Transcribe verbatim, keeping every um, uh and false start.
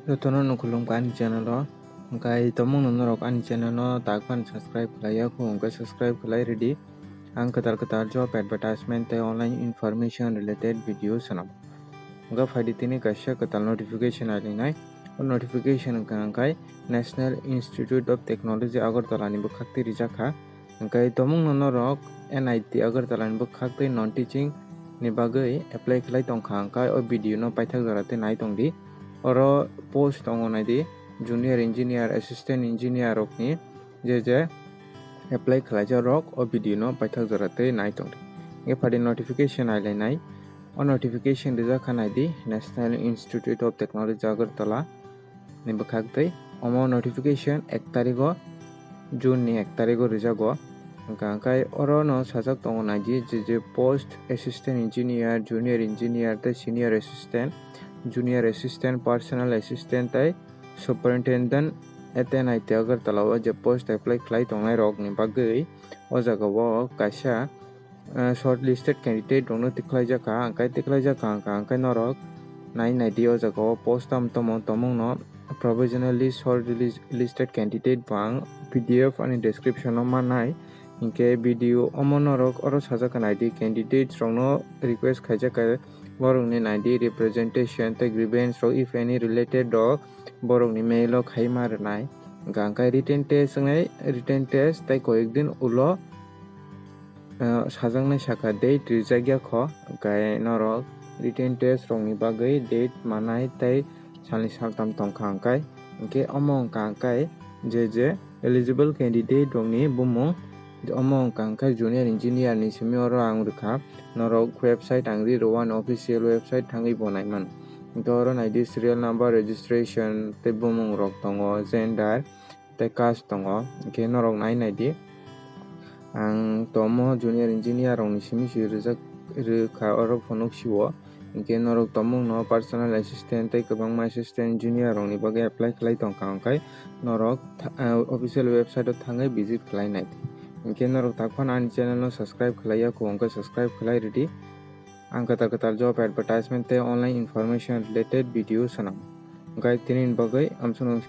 Jotono no khulumkha ani channel o. Hwnkhe tongmungno norok ani channel no tak phano subscribe khlai ya kho, hwnkhe subscribe khlai rwdi. Ang kwtal kwtal job advertisement tei online information related video swnam. Hwnkhe phaidi tini kaisa kwtal notification ailainai. O notification wngkha hwnkhe National Institute of Technology Agartala ni bwkhak twi rijak kha. Hwnkhe tongmungno norok N I T Agartala ni bwkhak tei non teaching ni bagwi apply khlai tongkha hwnkhe o video no paithak jora tei nai tongdi. Oro post tongo naidi, junior engineer, assistant engineer rokni je je apply khlaijak rok o video no paithak jora tei nai tongdi. Hwnkhe phaidi notification ailainai. O notification rijak kha naidi National Institute of Technology Agartala ni bwkhak tei. Omo notification ek tarigo, June ni ek tarigo rijago. Hwnkha hwnkhe oro no sajak tongo naidi je je post assistant engineer, junior engineer tei senior assistant, junior assistant, personal assistant tei superintendent at N I T Agartala o je post apply khlai tongnai rok ni bagwi o jaga o kaisa ah, shortlisted candidate rokno tikhlaijak kha, hwnkhe tikhlaijak kha, hwnkha hwnkhe norok nai naidi o jaga o post tam tomo tomungno provisionally shortlisted candidate bo ang P D F ani description o mannai. Hwnkhe video omo norok oro sajak kha naidi, candidate rokno request khaijak kha borokni naidi representation tei grievance rok if any related rok borokni mail o khaima rwnai. Hwnkha hwnkhe written test wngnai, written test tei koyek din ulo ah, sajaknai saka date rijak ya kho, hwnkhe norok written test rokni bagwi date manai tei salni saltam tongkha hwnkhe, hwnkhe omo wngkha hwnkhe je je eligible candidate rokni bumung, omo wngkha hwnkhe junior engineer ni simi oro ang rwkha, norok website ang ri rwani official website thangwi bo nai mano, hwnkhe oro naidi serial number, registration tei bumung rok tongo, gender, tei caste tongo, hwnkhe norok nai naidi. Ang tomo junior engineer rokni simi si rijak rwkha oro phunuk sio, hwnkhe norok tomungno personal assistant tei kwbangma assistant engineer rokni bagwi apply khlai tongkha, hwnkhe norok tha-, ah, official website o thangwi visit khlai naidi. Hwnkhe norok tak phano ani channel no subscribe khlai ya kho, hwnkhe subscribe khlai rwdi. Ang kwtal kwtal job advertisement tei online information related video swnam. Hwnkhe tini ni bagwi amswkno.